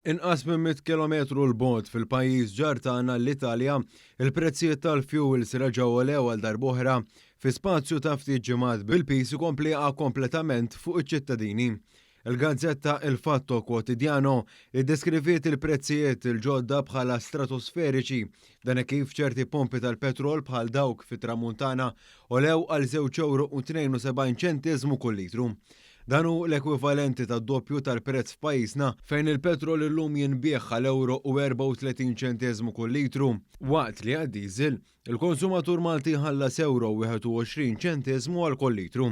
Inqas minn 100 kilometru 'l bogħod fil-pajjiż ġar tagħna l-Italja, il-prezzijiet tal-fuels reġgħu għolew għal darb'oħra fi spazju ta' ftit ġimgħat bil-piż ikompli jaqa' kompletament fuq iċ-ċittadini. Il-gazzetta Il Fatto Quotidiano iddeskriviet il-prezzijiet il-ġodda bħala stratosferiċi, dan hekk kif ċerti pompi tal-petrol bħal dawk fit-Tramuntana għolew għal żewġ ewro u 72 ċenteżmu kull litru. Dan hu l-ekwivalenti tad-doppju tal-prezz f'pajjiżna fejn il-petrol illum jinbiegħ għal ewro u 34 ċenteżmu kull litru, waqt li għad-diesel, il-konsumatur Malti jħallas ewro u 21 ċenteżmu għal kull litru.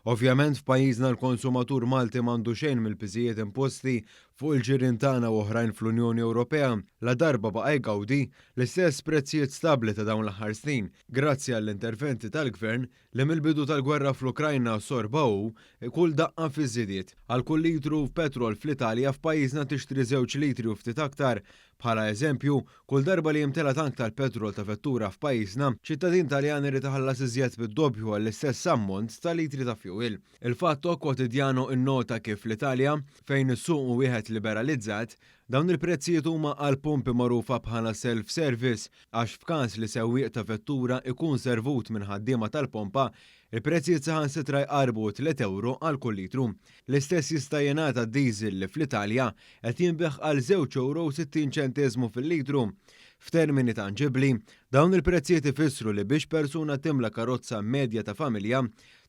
Ovvjament f'pajjiżna l-konsumatur Malti m'għandu xejn mill-piżijiet imposti fuq il-ġirien tagħna u oħrajn fl-Unjoni Ewropea ladarba baqa' jgawdi l-istess prezzijiet stabbli ta' dawn l-aħħar snin grazzi għall-interventi tal-Gvern li mill-bidu tal-gwerra fl-Ukrajna sorba hu kull daqqa fiż-żidiet. Għal kull litru petrol fl-Italja f'pajjiżna tixtri żewġ litri u ftit aktar. Bħala eżempju, kull darba li jimtela tank tal-petrol ta' vettura f'pajjiżna, ċittadin Taljan irid iħallas iżjed bid-doppju għall-istess ammont ta' litri ta' fuel. Il Fatto Quotidiano innota kif fl-Italja, fejn is-suq hu wieħed liberalizzat, dawn il-prezzijiet huma għal pompi magħrufa bħala self-service għax f'każ li sewwieq ta' vettura ikun servut minn ħaddiema tal-pompa, il-prezzijiet saħansitra jqarrbu t-tliet ewro għal kull litru. L-istess jista' jingħad għad-diesel li fl-Italja qed jinbiegħ għal żewġ ewro u 60 ċenteżmu fil-litru. F'termini tanġibbli, dawn il-prezzijiet ifissru li biex persuna timla karozza medja ta' familja,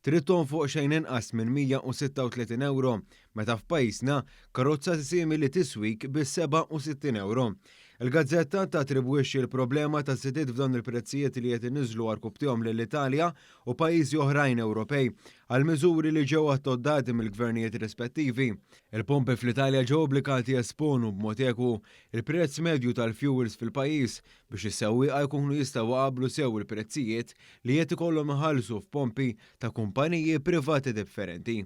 trid tonfoq xejn inqas minn 136 ewro, meta f'pajjiżna karozza simili tiswik bi 67 ewro. Il-gazzetta tattribwixxi l-problema ta' żidiet f'dawn il-prezzijiet li qed iniżżlu għarkupptihom lill-Italja u pajjiżi oħrajn Ewropej għal miżuri li ġew attoddati mill-gvernijiet rispettivi. Il-pompi fl-Italja ġew obbligati jesponu b'mod ekwu il-prezz medju tal-fuels fil-pajjiż biex is-sewwieqa jkunu jistgħu iqabblu sew il-prezzijiet li qed ikollhom iħallsu f'pompi ta' kumpaniji privati differenti.